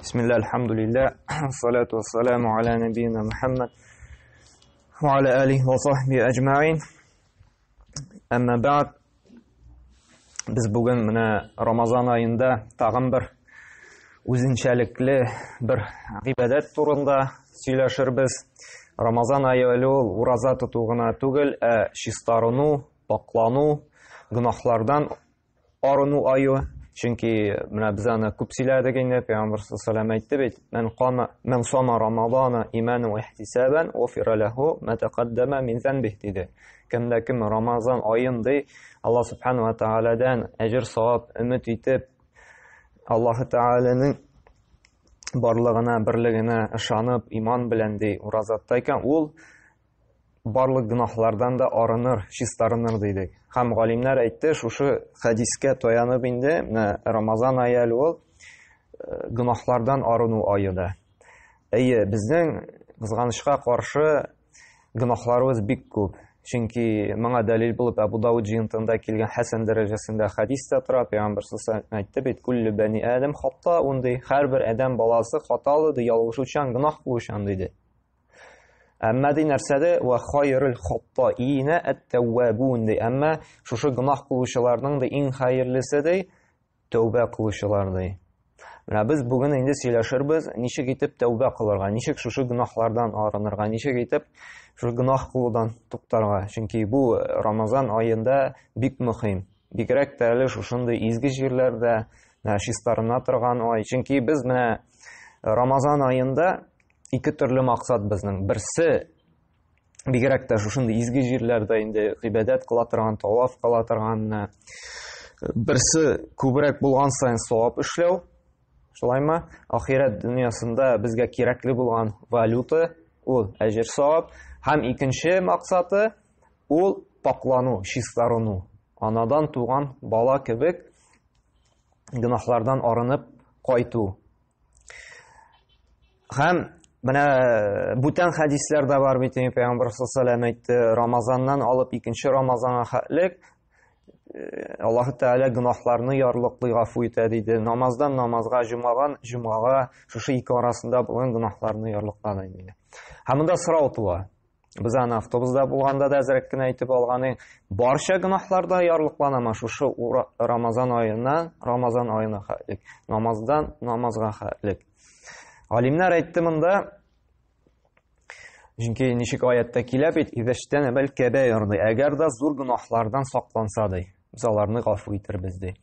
Бисмилла, альхамдулилля, салату вассаламу аля набийна Мухаммад ва аля алихи ва сахби әҗмәин. Әмма бәгъд, без бүген менә Рамазан аенда тагын бер үзенчәлекле бер гыйбадәт турында сөйләшербез. Рамазан ае әле ул ураза тоту гына түгел, ә чистарыну, паклану, гөнаһлардан арыну ае. Чөнки менә без аны күп сөйләдек инде, Пәйгамбер саллаллаху әйтте бит, "Мән кама мән сама Рамазана иману ихтисабан, уфира лаху ма тақаддама мин занбих" диде. Кемдә кем Рамазан аен ди, Аллаһ субхану ва тааладан әҗер савап өмет итеп, Аллаһ Тааляның барлыгына, берлегенә ышанып, иман белән ди, ураза тота икән, ул барлык гөнаһлардан да арыныр, чистарыныр дидек. Һәм галимнәр әйтте, шушы хәдискә таянып инде, менә Рамазан ае әле ул э, гөнаһлардан арыну ае да. Әйе, безнең кызганычка каршы гөнаһларыбыз бик күп. Чөнки моңа дәлил булып Әбу Дауд җыентыгында килгән хәсән дәрәҗәсендә хәдис тә тора. Пәйгамбәр саллаллаху әйтте бит, "Күлле бәни Адәм хатаун" ди. Һәрбер адәм баласы хаталы ди, ялгышучан, гөнаһ кылучан диде. Әмма ди нәрсәдә ва хайрул хаттаина ат-таввабун ди. Әмма шушы гөнаһ кылучыларның да иң хәерлесе ди тәүбә кылучылар ди. Менә без бүген инде сөйләшербез, ничек итеп тәүбә кылырга, ничек шушы гөнаһлардан арынырга, ничек итеп шушы гөнаһ кылудан туктарга. Чөнки бу Рамазан аенда бик мөһим. Бигрәк тә әле шушындый изге җирләрдә чистарына торган ай. Чөнки без менә Рамазан аенда ике төрле максат безнең. Берсе бигрәк тә шушындый изге җирләрдә инде гыйбадәт кыла торган, таваф кыла торган, берсе күбрәк булган саен савап эшләү, шулаймы? Ахирәт дөньясында безгә кирәкле булган валюта ул әҗер савап. Һәм икенче максаты ул паклану, чистарыну. Анадан туган бала кебек гөнаһлардан арынып кайту. Һәм менә бүтән хәдисләр дә бар бит, Пәйгамбәр саллаллаху әйтте, Рамазаннан алып икенче Рамазанга хәтлек Аллаһ Тәгалә гөнаһларны ярлыклый, гафу итә диде. Намаздан намазга, җомгаган җомгага шушы ике арасында булган гөнаһларны ярлыклады диде. Һәм монда сорау туа. Без аны автобуста булганда да әзрәк кенә әйтеп алган идек. Барча гөнаһлар да ярлыкланамы шушы Рамазан аеннан Рамазан аена хәтлек, намаздан намазга хәтлек. Галимнәр әйтте монда, чөнки ничек аятта килә бит, идәштән бәл кәбәир ди. Әгәр дә зур гөнаһлардан сакланса ди, без аларны гафу итербез ди.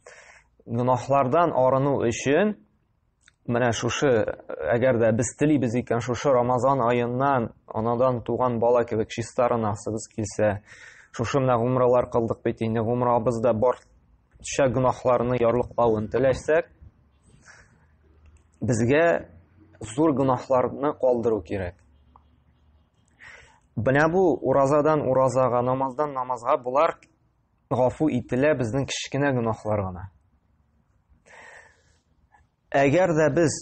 Гөнаһлардан арыну өчен менә шушы, әгәр дә без телибез икән, шушы Рамазан аеннан анадан туган бала кебек чистарынасыбыз килсә, шушы менә гумралар кылдык бит инде, гумрабызда барча гөнаһларны ярлыклавын теләсәк, безгә зур гөнаһларны калдыру кирәк. Менә бу уразадан уразага, намаздан намазга болар гафу ителә безнең кечкенә гөнаһлар гына. Әгәр дә без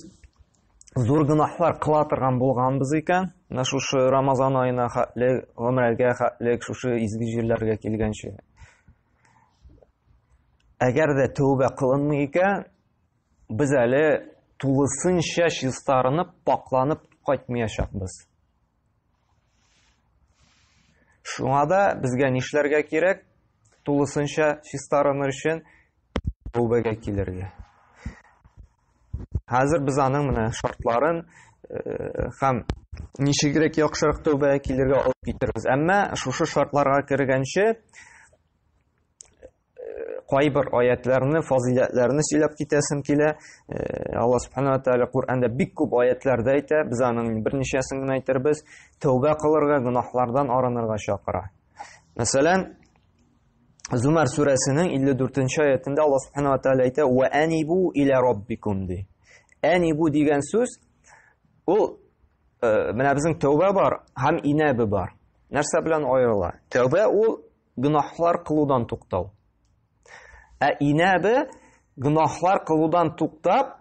зур гөнаһлар кыла торган булганбыз икән, менә шушы Рамазан аена хәтле, гомрәгә хәтле, шушы изге җирләргә килгәнче. Әгәр дә тәүбә кылынмый икән, без әле тулысынча чистарынып, пакланып кайтмаячакбыз. Шуңа да безгә нишләргә кирәк? Тулысынча чистарыныр өчен тәүбәгә килергә. Хәзер без аның менә шартларын э, һәм ничегрәк яхшырак тәүбәгә килергә алып китербез. Әмма шушы шартларга кергәнче кайбер аятларны, фазыйләтләрне сөйләп китәсем килә. Э, Алла субхана ва тааля Коръәндә бик күп аятларда әйтә, без аның берничәсен генә әйтербез. Тәүбә кылырга, гөнаһлардан арынырга чакыра. Мәсәлән, Зумар сүрәсенең 54-нче аятында Алла субхана ва тааля әйтә: "Ва анибу иля раббикум" ди. Анибу дигән сүз ул э, менә безнең тәүбә бар һәм инәбе бар. Нәрсә белән аерыла? Тәүбә ул гөнаһлар кылудан туктау. Ә инәбе гөнаһлар кылудан туктап,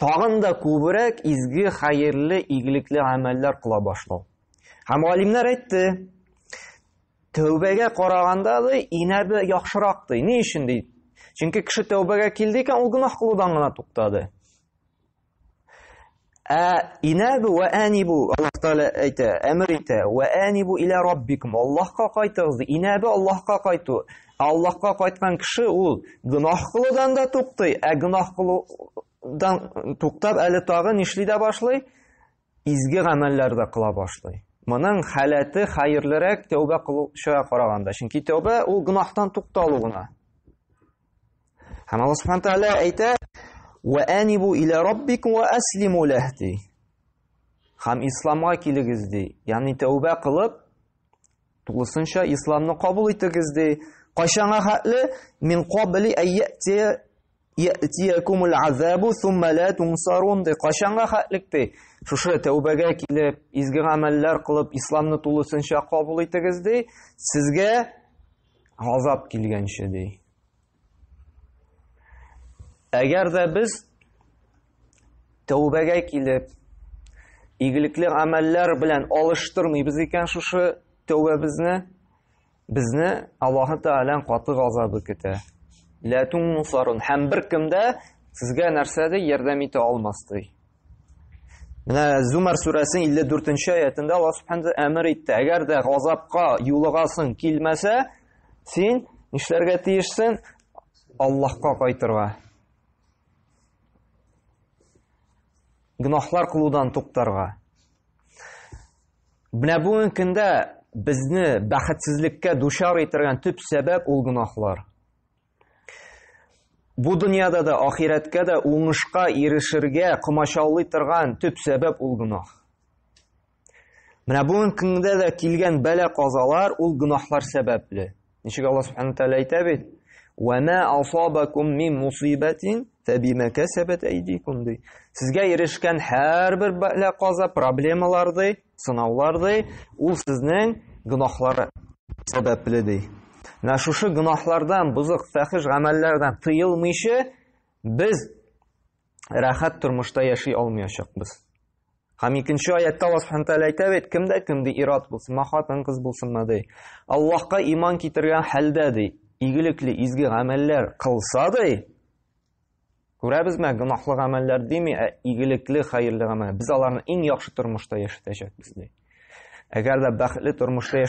тагын да күбрәк изге, хәерле, игелекле гамәлләр кыла башлау. Һәм галимнәр әйтте, тәүбәгә караганда ди, инәбе яхшырак ди. Ни өчен ди? Чөнки кеше тәүбәгә килде икән, ул гөнаһ кылудан гына туктады. Ә инәбу вә әнибу Аллаһ Тәгалә әйтә, әмер итә, вә әнибу иля раббикум. Аллаһка кайтыгыз ди. Инәбе Аллаһка кайту. Аллаһка кайткан кеше ул гөнаһ кылудан да туктый, ә гөнаһ кылудан туктап әле тагы нишли дә башлый? Изге гамәлләр дә кыла башлый. Моның халәте хәерлерәк тәүбә кылучыга караганда. Чөнки тәүбә ул гөнаһтан тукталу гына. Һәм Аллаһ Субхану тәгалә әйтә: "Ва анибу иля раббикум ва аслиму ләһ" ди. Һәм исламга килегез ди. Ягъни тәүбә кылып, тулысынча исламны кабул итегез ди. Кайчанга хәтле? Мин кабли әйяти яътиякумул азабу сумма ла тунсарун ди. Кайчанга хәтлек ди? Шушы тәүбәгә килеп, изге гамәлләр кылып, исламны тулысынча кабул итегез ди. Сезгә газап килгәнче ди. Әгәр дә без тәүбәгә килеп, игелекле гамәлләр белән алыштырмыйбыз икән шушы тәүбәбезне, безне Аллаһы Тәгаләнең каты газабы көтә. Лә тунсарун һәм беркем дә сезгә нәрсә ди ярдәм итә алмас ди. Менә Зумар сүрәсенең 54 аятында Аллаһ Субхану әмер итте. Әгәр дә газапка юлыгасың килмәсә, син нишләргә тиешсең? Аллаһка кайтырга. Гөнаһлар кылудан туктарга. Менә бүгенге көндә безне бәхетсезлеккә дучар итергән төп сәбәп ул гөнаһлар. Бу дөньяда да, ахирәткә дә уңышка ирешергә комачаулый торган төп сәбәп ул гөнаһ. Менә бүгенге көндә дә килгән бәла-казалар ул гөнаһлар сәбәпле. Ничек Аллаһ Субхану тәгалә әйтә бит: "Ва ма асабакум мин мусибатин фабима касабат айдикум" ди. Сезгә ирешкән һәрбер бәла-каза, проблемалар ди, сынаулар ди, ул сезнең гөнаһлар сәбәпле ди. Менә шушы гөнаһлардан, бозык, фәхиш гамәлләрдән тыелмыйча без рәхәт тормышта яши алмаячакбыз. Һәм икенче аятта Аллаһ Субхану тәгалә әйтә бит, кемдә кем ди ир-ат булсын, хатын кыз булсынмы ди. Аллаһка иман китергән хәлдә ди, игелекле изге гамәлләр кылса ди, күрәбезме, гөнаһлы гамәлләр дими, ә игелекле хәерле гамәл. Без аларны иң яхшы тормышта яшәтәчәкбез ди. Әгәр дә бәхетле тормышта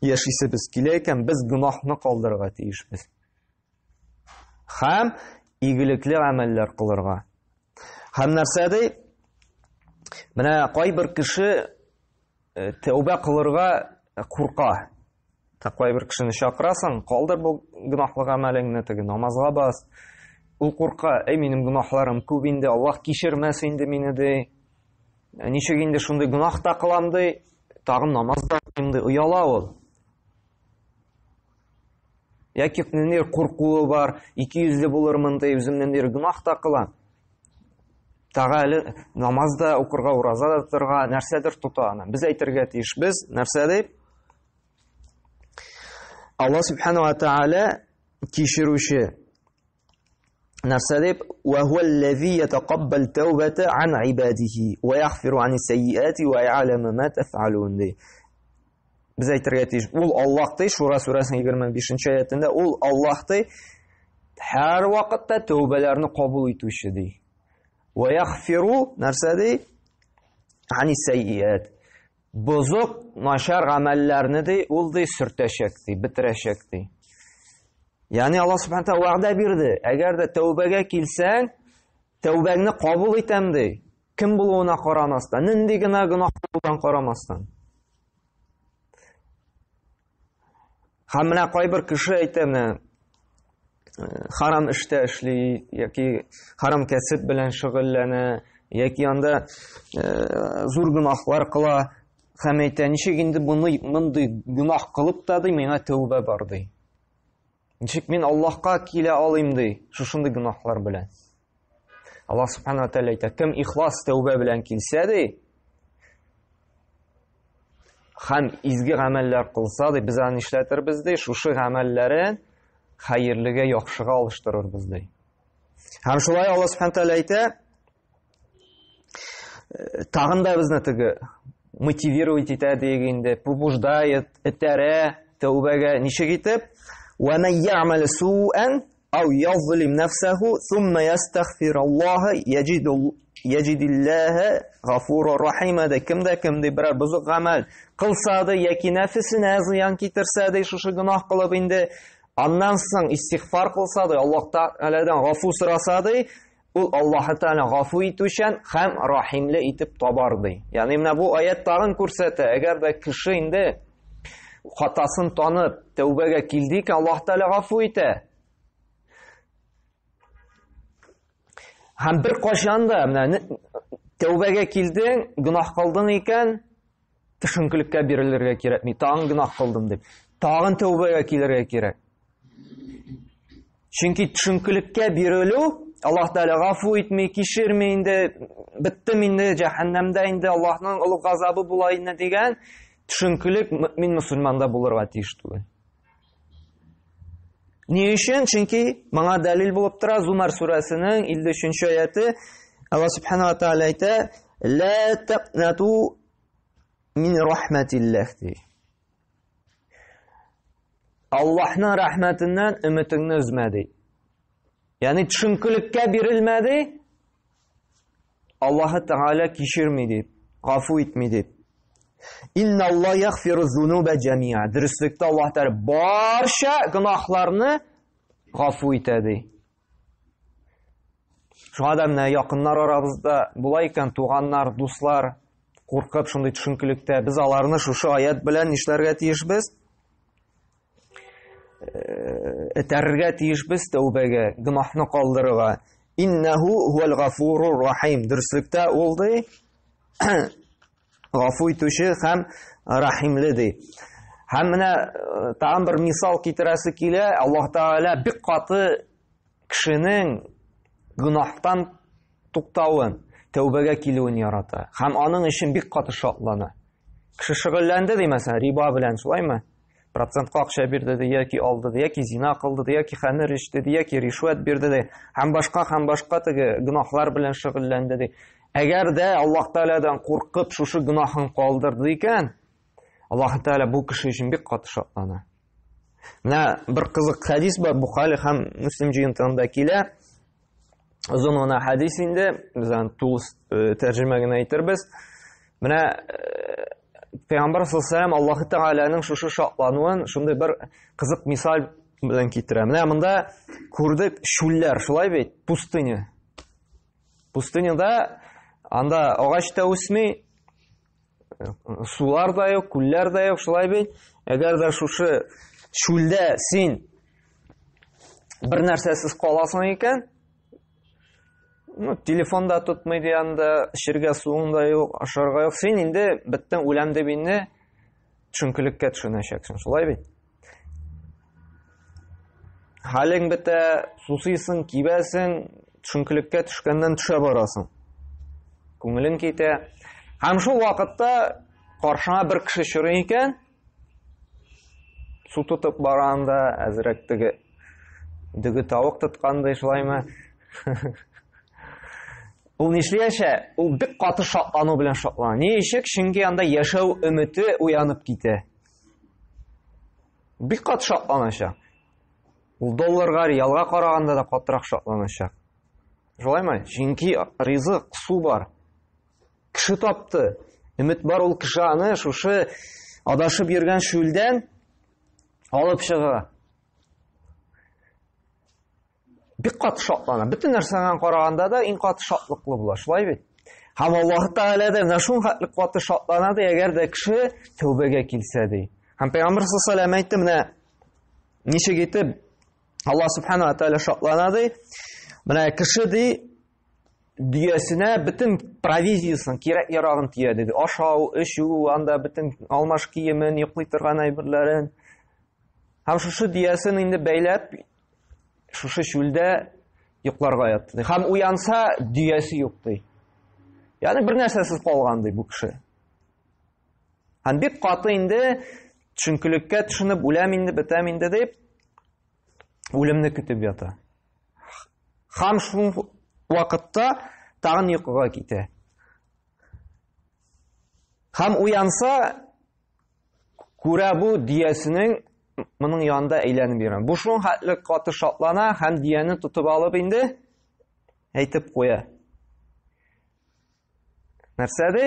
яшисебез килә икән, без гөнаһны калдырырга тиешбез. Һәм игелекле гамәлләр кылырга. Һәм нәрсә ди? Менә кайбер кеше э, тәүбә кылырга э, курка. Та кайбер кешене чакырасың, калдыр бу гөнаһлы гамәлеңне, теге намазга бас. Ул курка, әй минем гөнаһларым күп инде, Аллаһ кичермәс инде мине ди. Э, ничек инде шундый гөнаһ та кылам ди, тагын намаз да укыйм ди, ояла ул. Яки ниндидер куркуы бар, ике йөзле булырмын ди, үзем ниндидер гөнаһ та кылам. Тагы әле намаз да укырга, ураза да тотарга нәрсәдер тота аны. Без әйтергә тиешбез, нәрсә дип? Аллаһ субхану ва тааля кичерүче. Нәрсә дип? Ва хуаллази ятакаббал таубата ан ибадихи ва ягфиру ан сайyiати ва я'ламу ма таф'алун ди. Без әйтергә тиеш, ул Аллаһ ди, Шура сүрәсенең 25 аятында, ул Аллаһ ди, һәр вакытта тәүбәләрне кабул итүче ди. Ва ягфиру нәрсә ди? Ани сайyiат. Бозык, начар гамәлләрне ди, ул ди сөртәчәк ди, бетерәчәк ди. Ягъни Аллаһ Субхану тәгалә вәгъдә бирде. Әгәр дә тәүбәгә килсәң, тәүбәңне кабул итәм ди. Кем булуына карамастан, нинди генә гөнаһ булудан карамастан. Һәм менә кайбер кеше әйтә, менә э, харам эштә эшли яки харам кәсеп белән шөгыльләнә, яки анда э, зур гөнаһлар кыла һәм әйтә, ничек инде моны мондый гөнаһ кылып та ди, миңа тәүбә бар ди. Ничек мин Аллаһка килә алыйм ди, шушындый гөнаһлар белән. Аллаһ субхана ва тәгалә әйтә, кем ихлас тәүбә белән килсә ди, һәм изге гамәлләр кылса ди, без аны нишләтербез ди, шушы гамәлләрен хәерлегә, яхшыга алыштырырбыз ди. Һәм шулай Аллаһ субхана тәгалә әйтә, э, тагын да безне теге мотивировать итә диек инде, побуждает, этәрә тәүбәгә ничек итеп? Ва ман я'мал су'ан. ау язлим нафсаху сумма ястагфираллаха яҗиду яҗидиллаһа гафура рахима ди. Кем дә кем ди берәр бозык гамәл кылса ди яки нәфесенә зыян китерсә ди, шушы гөнаһ кылып инде, аннан соң истигъфар кылса ди, Аллаһ Тәгаләдән гафу сораса ди, ул Аллаһ Тәгалә гафу итүчән һәм рахимле итеп табар ди. Ягъни менә бу аят тагын күрсәтә, әгәр дә кеше инде хатасын танып, тәүбәгә килде икән, Аллаһ Тәгалә гафу итә. Һәм бер кашан да менә тәүбәгә килдең, гөнаһ кылдың икән, төшенкелеккә бирелергә кирәкми. Тагын гөнаһ кылдым дип. Тагын тәүбәгә килергә кирәк. Чөнки төшенкелеккә бирелү Аллаһ Тәгалә гафу итми, кичерми инде, беттем инде, җәһәннәмдә инде Аллаһның олуг газабы була инде дигән төшенкелек мөмин мөселманда булырга тиеш түгел. Ни өчен? Чөнки моңа дәлил булып тора Зумар сүрәсенең 53-нче аяты. Аллаһ субхана ва тааля әйтә: "Ла тaqнату мин рахматиллах" ди. Аллаһның рәхмәтеннән өметеңне өзмә ди. Ягъни төшенкелеккә бирелмә ди. Аллаһы Тәгалә кичерми дип, гафу итми дип. Инна Аллаһ ягфиру зунуба җамиа. Дөреслектә Аллаһ Тәгалә барча гөнаһларны гафу итә ди. Шуңа да менә якыннар арабызда була икән, туганнар, дуслар, куркып шундый төшенкелектә, без аларны шушы аят белән нишләргә тиешбез? Этәрергә тиешбез тәүбәгә, гөнаһны калдырырга. Иннәһу хуәл гафурур рахим. Дөреслектә ул ди гафу итүче һәм рахимле ди. Һәм менә тагын бер мисал китерәсе килә. Аллаһ Тәгалә бик каты кешенең гөнаһтан туктавын, тәүбәгә килүен ярата. Һәм аның өчен бик каты шатлана. Кеше шөгыльләнде ди, мәсәлән, риба белән, шулаймы? Процентка акча бирде ди, яки алды ди, яки зина кылды ди, яки хәмер эчте ди, яки ришвәт бирде ди, һәм башка һәм башка теге гөнаһлар белән шөгыльләнде ди. Әгәр дә Аллаһ Тәгаләдән куркып шушы гөнаһын калдырды икән, Аллаһ Тәгалә бу кеше өчен бик каты шатлана. Менә бер кызык хәдис бар, Бухари һәм Муслим җыентыгында килә. Озын гына хәдис инде, без аны тулы э, тәрҗемә генә әйтербез. Менә э, Пәйгамбәр саллаллаху Аллаһ Тәгаләнең шушы шатлануын шундый бер кызык мисал белән китерә. Менә монда күрдек чүлләр, шулай бит, пустыня. Пустыняда анда агач та үсми, сулар да юк, күлләр дә юк, шулай бит. Әгәр дә шушы чүлдә син бер нәрсәсез каласың икән, ну, телефон да тотмый ди анда, эчергә суың да юк, ашарга юк, син инде беттең, үләм дип инде төшенкелеккә төшенәчәксең, шулай бит? Хәлең бетә, сусыйсың, кибәсең, төшенкелеккә төшкәннән төшә барасың. Күңелең китә. Һәм шул вакытта каршыңа бер кеше чорый икән, су тотып бара анда, әзрәк теге дөге тавык тоткандай, шулаймы? Ул нишләячәк? Ул бик каты шатлану белән шатлана. Ни өчен? Чөнки анда яшәү өмете уянып китә. Бик каты шатланачак. Ул долларга, реалга караганда да катырак шатланачак. Шулаймы? Чөнки ризык, су бар. Кеше тапты. Өмет бар, ул кеше аны шушы адашып йөргән шүлдән алып чыга. Бик каты шатлана. Бөтен нәрсәдән караганда да иң каты шатлыклы була. Шулай бит? Һәм Аллаһ Тәгалә дә менә шул хәтле каты шатлана ди, әгәр дә кеше тәүбәгә килсә ди. Һәм Пәйгамбәр саллаллаху алейһи әйтте, менә ничек итеп Аллаһ субхана ва тәгалә шатлана ди. Менә кеше ди дөясенә бөтен провизиясын, кирәк-ярагын төяде ди. Ашау, эчү, анда бөтен алмаш киемен, йоклый торган әйберләрен. Һәм шушы дөясен инде бәйләп шушы чүлдә йокларга ятты. Ди. Һәм уянса, дөясе юк ди. Ягъни бер нәрсәсез калган ди бу кеше. Һәм бик каты инде төшенкелеккә төшенеп, үләм инде, бетәм инде дип, үлемне көтеп ята. Һәм шул вакытта тагын йокыга китә. Һәм уянса, күрә бу дөясенең моның янында әйләнеп йөргән. Бу шуның хәтле каты шатлана һәм дияне тотып алып инде әйтеп куя. Нәрсә ди?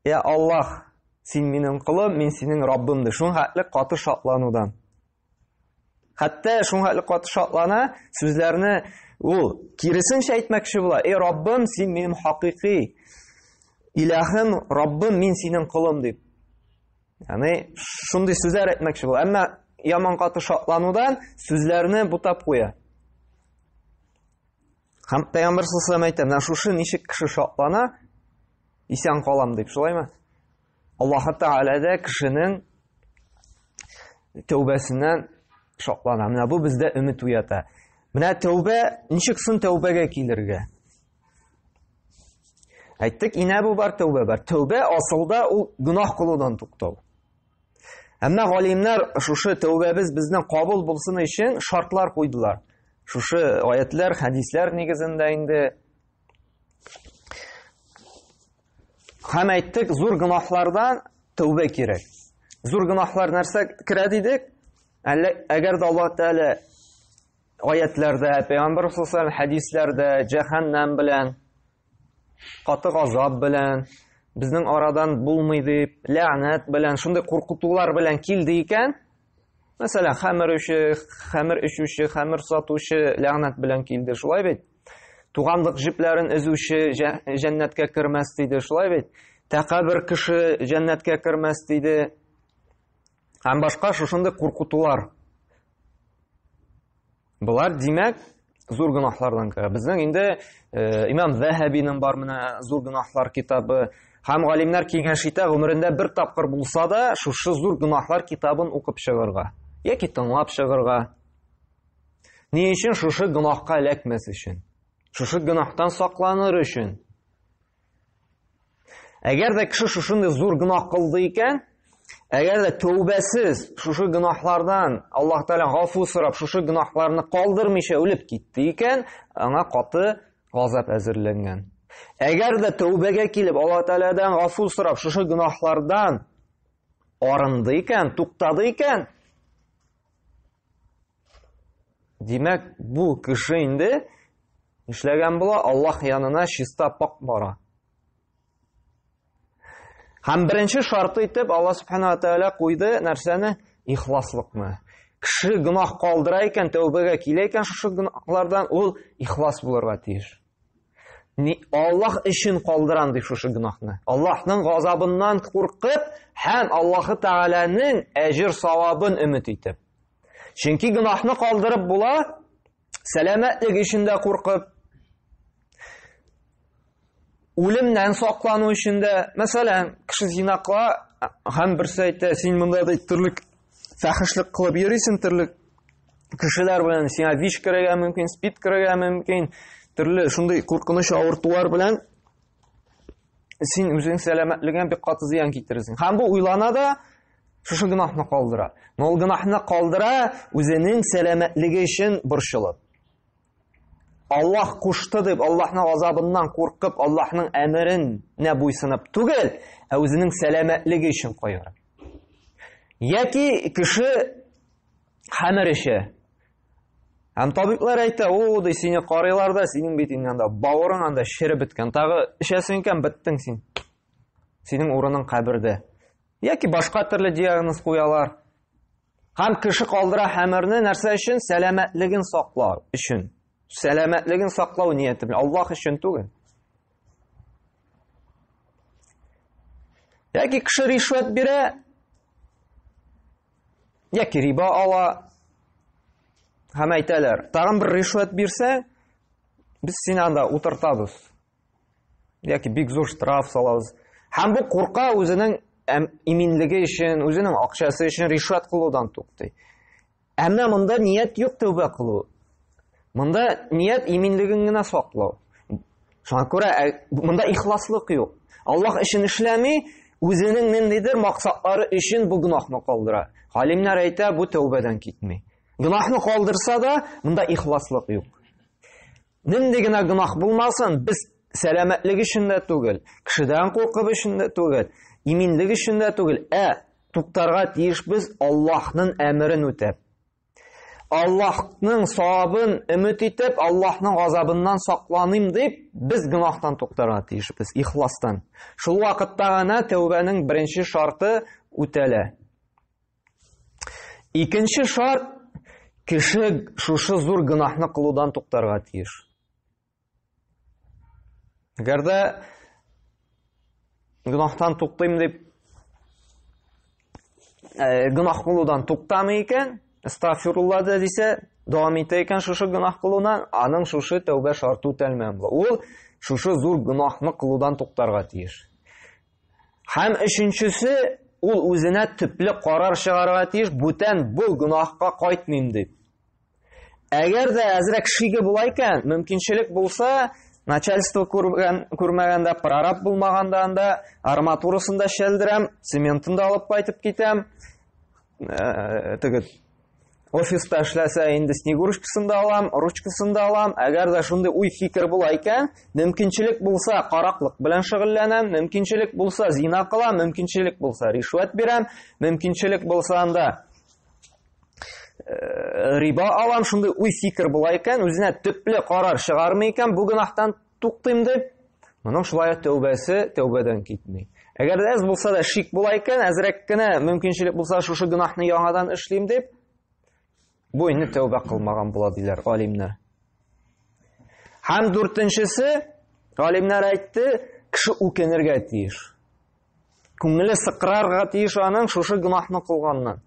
Я Аллаһ, син минем колым, мин синең Раббым ди. Шуның хәтле каты шатланудан. Хәтта шуңа хәтле каты шатлана, сүзләрне ул киресенчә әйтмәкче була. Эй Раббым, син минем хакыйкый илаһым, Раббым, мин синең колым дип. Ягъни шундый сүзләр әйтмәкче була. Әмма яман каты шатланудан сүзләрне бутап куя. Һәм Пәйгамбәр саллаллаху әйтә, менә шушы ничек кеше шатлана, исән калам дип, шулаймы? Аллаһ Тәгалә дә кешенең тәүбәсеннән шатлана. Менә бу бездә өмет уята. Менә тәүбә, ничек соң тәүбәгә килергә? Әйттек, инәбу бар, тәүбә бар. Тәүбә асылда ул гөнаһ кылудан туктау. Әмма галимнәр шушы тәүбәбез безнең кабул булсын өчен шартлар куйдылар. Шушы аятлар, хәдисләр нигезендә инде Һәм әйттек, зур гөнаһлардан тәүбә кирәк. Зур гөнаһлар нәрсә керә дидек? Әллә әгәр дә Аллаһ Тәгалә аятларда, пәйгамбәр саллаллаху хәдисләрдә җәһәннәм белән, каты газап белән, безнең арадан булмый дип, ләгънәт белән, шундый куркытулар белән килде икән, мәсәлән, хәмер эчүче, хәмер эчүче, хәмер сатучы ләгънәт белән килде, шулай бит? Туганлык җепләрен өзүче җәннәткә кермәс диде, шулай бит? Тәкәббер кеше җәннәткә кермәс диде. Һәм башка шушындый куркытулар. Болар, димәк, зур гөнаһлардан керә. Безнең инде э, Имам Зәһәбинең бар менә зур гөнаһлар китабы. Һәм галимнәр киңәш итә, гомерендә бер тапкыр булса да, шушы зур гөнаһлар китабын укып чыгарга яки тыңлап чыгарга. Ни өчен шушы гөнаһка эләкмәс өчен? Шушы гөнаһтан сакланыр өчен. Әгәр дә кеше шушындый зур гөнаһ кылды икән, әгәр дә тәүбәсез шушы гөнаһлардан Аллаһ Тәгалә гафу сорап, шушы гөнаһларны калдырмыйча үлеп китте икән, аңа каты газап әзерләнгән. Әгәр дә тәүбәгә килеп, Аллаһ Тәгаләдән гафу сорап, шушы гөнаһлардан арынды икән, туктады икән, Димәк, бу кеше инде эшләгән була, Аллаһ янына чиста пак бара. Һәм беренче шарты итеп Аллаһ субхана ва тааля куйды нәрсәне? Ихласлыкны. Кеше гөнаһ калдыра икән, тәүбәгә килә икән шушы гөнаһлардан, ул ихлас булырга тиеш. Ни Аллаһ өчен калдырам ди шушы гөнаһны. Аллаһның газабыннан куркып һәм Аллаһы Тәгаләнең әҗер савабын өмет итеп. Чөнки гөнаһны калдырып була, сәламәтлек өчен дә куркып, үлемнән саклану өчен дә, мәсәлән, кеше зина кыла һәм берсе әйтә, син монда да төрле фәхешлек кылып йөрисең, төрле кешеләр белән сиңа вич керергә мөмкин, спид керергә мөмкин, төрле шундый куркыныч авыртулар белән син үзең сәламәтлегеңә бик каты зыян китерерсең. Һәм бу уйлана да шушы гөнаһны калдыра. Но ул гөнаһны калдыра үзенең сәламәтлеге өчен борчылып. Аллаһ кушты дип, Аллаһның азабыннан куркып, Аллаһның әмеренә буйсынып түгел, ә үзенең сәламәтлеге өчен кайгырып. Яки кеше хәмер эчә. Һәм табиблар әйтә, о, ди, сине карыйлар да, синең бит инде анда бавырың анда череп беткән. Тагы эчәсең икән, беттең син. Синең урының кабердә. Яки башка төрле диагноз куялар. Һәм кеше калдыра хәмерне нәрсә өчен? Сәламәтлеген саклау өчен. Сәламәтлеген саклау нияте белән. Аллаһ өчен түгел. Яки кеше ришвәт бирә, яки риба ала һәм әйтәләр, тагын бер ришвәт бирсәң, без сине анда утыртабыз. Яки бик зур штраф салабыз. Һәм бу курка үзенең иминлеге өчен, үзенең акчасы өчен ришвәт кылудан туктый. Әмма монда ният юк тәүбә кылу. Монда ният иминлеген генә саклау. Шуңа күрә монда ихласлык юк. Аллаһ өчен эшләми, үзенең ниндидер максатлары өчен бу гөнаһны калдыра. Галимнәр әйтә, бу тәүбәдән китми. Гөнаһны калдырса да, монда ихласлык юк. Нинди генә гөнаһ булмасын, без сәламәтлек өчен дә түгел, кешедән куркып өчен дә түгел, иминлек өчен дә түгел, ә туктарга тиешбез Аллаһның әмерен үтәп. Аллаһның савабын өмет итеп, Аллаһның газабыннан сакланыйм дип, без гөнаһтан туктарга тиешбез, ихластан. Шул вакытта гына тәүбәнең беренче шарты үтәлә. Икенче шарт кеше шушы зур гөнаһны кылудан туктарга тиеш. Әгәр дә гөнаһтан туктыйм дип гөнаһ кылудан туктамый икән, астагфирулла да дисә, дәвам итә икән шушы гөнаһ кылудан, аның шушы тәүбә шарты үтәлмәгән була. Ул шушы зур гөнаһны кылудан туктарга тиеш. Һәм өченчесе, ул үзенә төпле карар чыгарырга тиеш, бүтән бу гөнаһка кайтмыйм дип. Әгәр дә әзрәк шиге була икән, мөмкинчелек булса, начальство күргән, күрмәгәндә, прораб булмаганда анда арматурасын да шәлдерәм, цементын да алып кайтып китәм. Теге офиста эшләсә, инде снегурочкасын да алам, ручкасын да алам. Әгәр дә шундый уй фикер була икән, мөмкинчелек булса, караклык белән шөгыльләнәм, мөмкинчелек булса, зина кылам, мөмкинчелек булса, ришвәт бирәм, мөмкинчелек булса анда риба алам, шундый уй фикер була икән, үзенә төпле карар чыгармый икән, бу гөнаһтан туктыйм дип, моның шулай ук тәүбәсе тәүбәдән китми. Әгәр дә әз булса да шик була икән, әзрәк кенә мөмкинчелек булса, шушы гөнаһны яңадан эшлим дип, бу инде тәүбә кылмаган була диләр галимнәр. Һәм дүртенчесе, галимнәр әйтте, кеше үкенергә тиеш. Күңеле сыкрарга тиеш аның шушы гөнаһны кылганнан.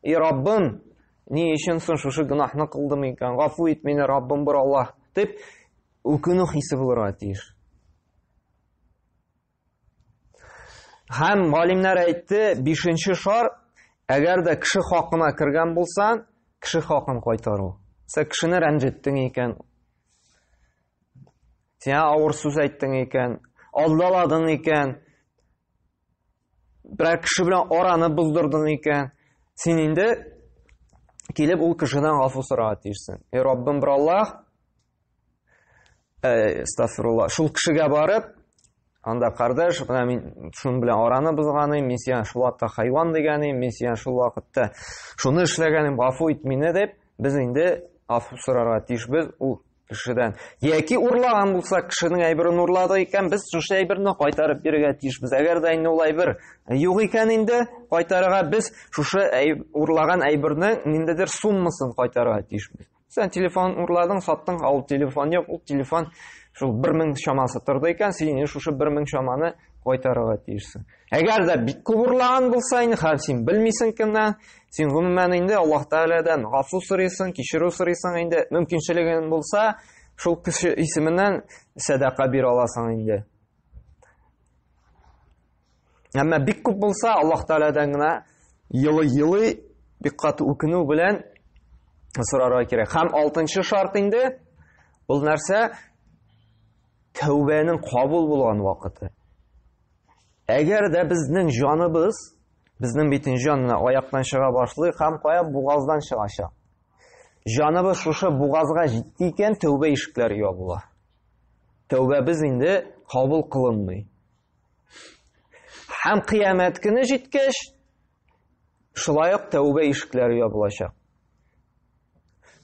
И Раббым, ни өчен соң шушы гөнаһны кылдым икән? Гафу ит мине, Раббым бер Аллаһ, дип үкенү хисе булырга тиеш. Һәм галимнәр әйтте, бишенче шар, әгәр дә кеше хакына кергән булсаң, кеше хакын кайтару. Сен кешене рәнҗеттең икән, сиңа авыр сүз әйттең икән, алдаладың икән, берәр кеше белән араны боздырдың икән, син инде килеп ул кешедән гафу сорарга тиешсең. Эй, Раббым бер Аллаһ, әстәгъфирулла, шул кешегә барып, анда кардәш, менә мин шуның белән араны бозганым, мин сиңа шул вакытта хайван дигәнем, мин сиңа шул вакытта шуны эшләгәнем, гафу ит мине дип, без инде гафу сорарга тиешбез ул кешедән. Яки урлаган булса, кешенең әйберен урлады икән, без шушы әйберне кайтарып бирергә тиешбез. Әгәр дә инде ул әйбер юк икән инде, кайтарырга без шушы урлаган әйбернең ниндидер суммасын кайтарырга тиешбез. Сен телефон урладың, саттың, ә ул телефон юк, ул телефон шул 1000 чамасы торды икән, син инде шушы 1000 чаманы кайтарырга тиешсең. Әгәр дә бик күп урлаган булса инде, һәм син белмисең кемнән, син гомумән инде Аллаһ Тәгаләдән гафу сорыйсың, кичерү сорыйсың инде, мөмкинчелегең булса, шул кеше исеменнән сәдака бирә аласың инде. Әмма бик күп булса, Аллаһ Тәгаләдән генә елый-елый бик каты үкенү белән сорарга кирәк. Һәм алтынчы шарт инде, ул нәрсә? Тәүбәнең кабул булган вакыты. Әгәр дә безнең җаныбыз, безнең битен җан менә аяктан чыга башлый һәм кая бугаздан чыгачак. Җаныбыз шушы бугазга җитте икән, тәүбә ишекләре ябыла. Тәүбәбез инде кабул кылынмый. Һәм кыямәт көне җиткәч, шулай ук тәүбә ишекләре ябылачак.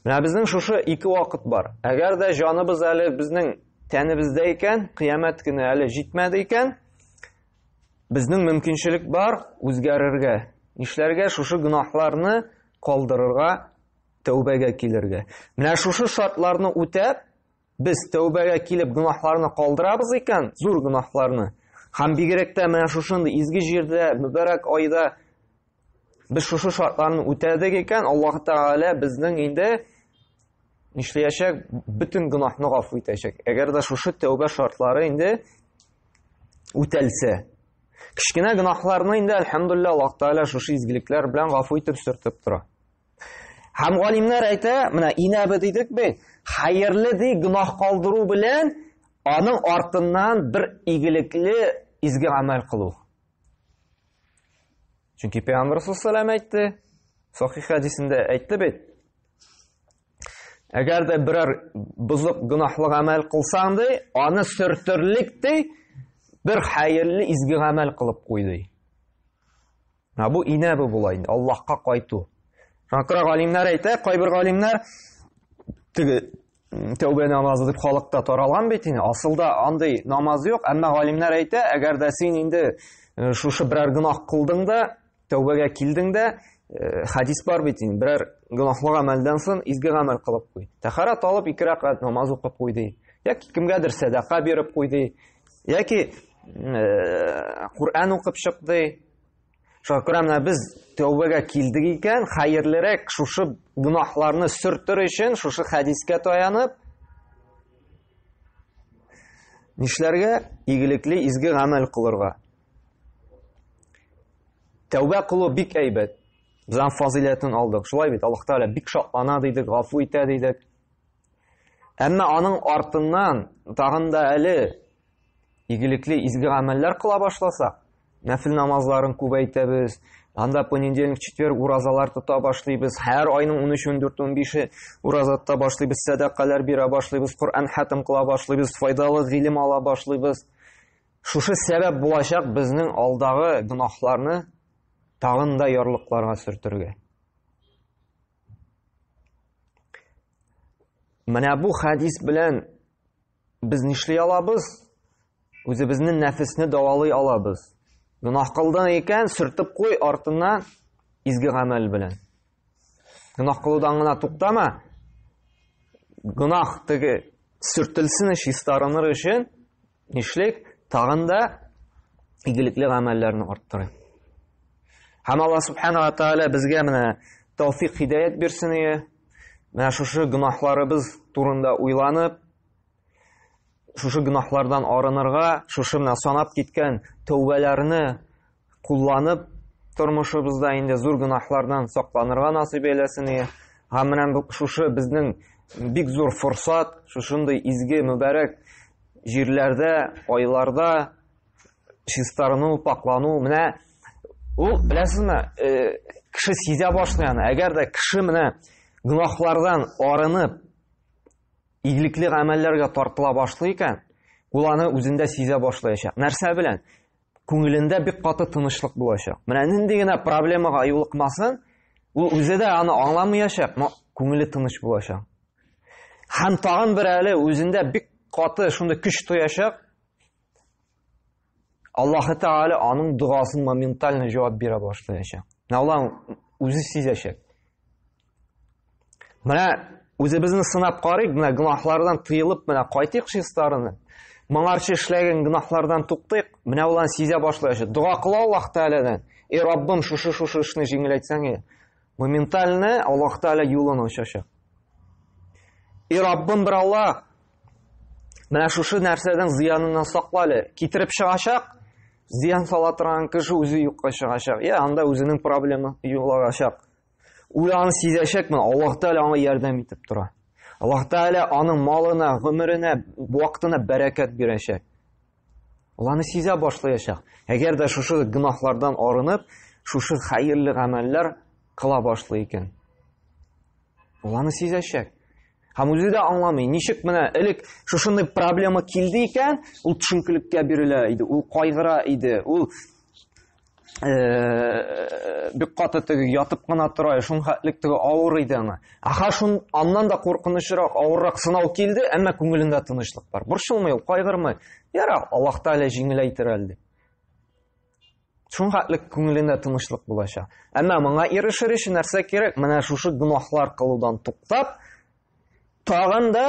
Менә безнең шушы ике вакыт бар. Әгәр дә җаныбыз әле безнең тәнебездә икән, кыямәт көне әле җитмәде икән, безнең мөмкинчелек бар үзгәрергә. Нишләргә? Шушы гөнаһларны калдырырга, тәүбәгә килергә. Менә шушы шартларны үтәп, без тәүбәгә килеп гөнаһларны калдырабыз икән, зур гөнаһларны, һәм бигрәк тә менә шушындый изге җирдә, мөбарәк айда без шушы шартларны үтәдек икән, Аллаһ Тәгалә безнең инде нишләячәк? Бөтен гөнаһны гафу итәчәк. Әгәр дә шушы тәүбә шартлары инде үтәлсә. Кечкенә гөнаһларны инде әлхәмдулилла Аллаһ Тәгалә шушы изгелекләр белән гафу итеп сөртеп тора. Һәм галимнәр әйтә, менә инәбе дидек бит, хәерле ди гөнаһ калдыру белән аның артыннан бер игелекле изге гамәл кылу. Чөнки Пәйгамбер саллаллаху әйтте, сахих хәдисендә әйтте бит. Әгәр дә берәр бозык гөнаһлы гамәл кылсаң ди, аны сөртерлек ди, бер хәерле изге гамәл кылып куй ди. Менә бу инәбе була инде, Аллаһка кайту. Шуңа күрә галимнәр әйтә, кайбер галимнәр теге тәүбә намазы дип халыкта таралган бит инде. Асылда андый намаз юк, әмма галимнәр әйтә, әгәр дә син инде шушы берәр гөнаһ кылдың да, тәүбәгә килдең дә, хәдис бар бит инде, берәр гөнаһлы гамәлдән соң изге гамәл кылып куй. Тәһарәт алып ике рәкәгать намаз укып куй ди. Яки кемгәдер сәдака биреп куй ди. Яки Коръән укып чык ди. Шуңа күрә менә без тәүбәгә килдек икән, хәерлерәк шушы гөнаһларны сөртер өчен шушы хәдискә таянып нишләргә? Игелекле, изге гамәл кылырга. Тәүбә кылу бик әйбәт. Без аның фазыйләтен алдык. Шулай бит, Аллаһ Тәгалә бик шатлана дидек, гафу итә дидек. Әмма аның артыннан тагын да әле игелекле изге гамәлләр кыла башласак, нәфил намазларын күбәйтәбез, анда понедельник, четверг уразалар тота башлыйбыз, һәр айның 13, 14, 15-е ураза тота башлыйбыз, сәдакалар бирә башлыйбыз, Коръән хатым кыла башлыйбыз, файдалы гыйлем ала башлыйбыз. Шушы сәбәп булачак безнең алдагы гөнаһларны тагын да ярлыкларга сөртергә. Менә бу хәдис белән без нишли алабыз? Үзебезнең нәфесне дәвалый алабыз. Гөнаһ кылдың икән, сөртеп куй артыннан изге гамәл белән. Гөнаһ кылудан гына туктама. Гөнаһ теге сөртелсен, чистарыныр өчен нишлик? Тагын да игелекле гамәлләрне арттырыйк. Һәм Аллаһ субхана ва тааля безгә менә тәүфик һидаят бирсен ие. Менә шушы гөнаһларыбыз турында уйланып, шушы гөнаһлардан арынырга, шушы менә санап киткән тәүбәләрне кулланып, тормышыбызда инде зур гөнаһлардан сакланырга насыйп әйләсен ие. Һәм менә шушы безнең бик зур форсат, шушындый изге, мөбарәк җирләрдә, айларда чистарыну, паклану, менә ул, беләсезме, кеше сизә башлый аны. Әгәр дә кеше менә гөнаһлардан арынып, игелекле гамәлләргә тартыла башлый икән, ул аны үзендә сизә башлаячак. Нәрсә белән? Күңелендә бик каты тынычлык булачак. Менә нинди генә проблемага юлыкмасын, ул үзе дә аны аңламаячак, но күңеле тыныч булачак. Һәм тагын бер әле үзендә бик каты шундый көч тоячак. Аллаһы Тәгалә аның догасын моментально җавап бирә башлаячак. Менә ул үзе сизәчәк. Менә үзебезне сынап карыйк, менә гөнаһлардан тыелып, менә кайтыйк чистарынып. Моңарчы эшләгән гөнаһлардан туктыйк, менә ул аны сизә башлаячак. Дога кыла Аллаһ Тәгаләдән. Эй Раббым, шушы-шушы эшне җиңеләйтсәң, моментально Аллаһ Тәгалә юлын ачачак. Эй Раббым, бер Аллаһ, менә шушы нәрсәдән зыяныннан сакла әле. Китереп чыгачак, зыян сала торган кеше үзе юкка чыгачак. Я анда үзенең проблема югалачак. Ул аны сизәчәк, менә Аллаһ Тәгалә аңа ярдәм итеп тора. Аллаһ Тәгалә аның малына, гомеренә, вакытына бәрәкәт бирәчәк. Ул аны сизә башлаячак. Әгәр дә шушы гөнаһлардан арынып, шушы хәерле гамәлләр кыла башлый икән. Ул аны сизәчәк. Һәм үзе дә аңламый, ничек менә элек шушындый проблема килде икән, ул төшенкелеккә бирелә иде, ул кайгыра иде, ул бик каты теге ятып кына тора, шул хәтлек теге авыр иде аңа. Аха, шун аннан да куркынычрак, авыррак сынау килде, әмма күңелендә тынычлык бар. Борчылмый ул, кайгырмый. Ярар, Аллаһ Тәгалә җиңеләйтер әле дип. Шул хәтлек күңелендә тынычлык булачак. Әмма моңа ирешер өчен нәрсә кирәк? Менә шушы гөнаһлар кылудан туктап, тагын да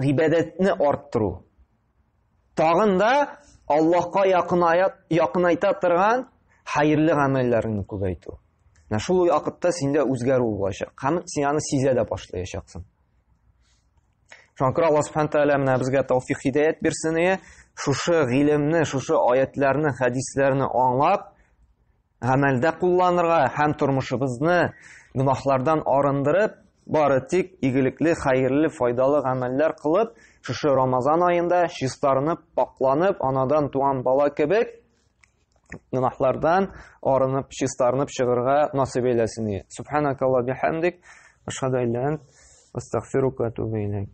гыйбадәтне арттыру. Тагын да Аллаһка якынайта торган хәерле гамәлләрне күбәйтү. Менә шул вакытта синдә үзгәрү булачак. Һәм син аны сизә дә башлаячаксың. Шуңа күрә Аллаһ Субхану тәгалә менә безгә тәүфик һидәят бирсен ие. Шушы гыйлемне, шушы аятларны, хәдисләрне аңлап, гамәлдә кулланырга һәм тормышыбызны гөнаһлардан арындырып, бары тик игелекле, хәерле, файдалы гамәлләр кылып, шушы Рамазан аенда чистарынып, пакланып, анадан туган бала кебек гөнаһлардан арынып, чистарынып чыгырга насыйп әйләсен. Субханакалла бихамдик, ашһаду ан ла астагфирука ва атубу илейк.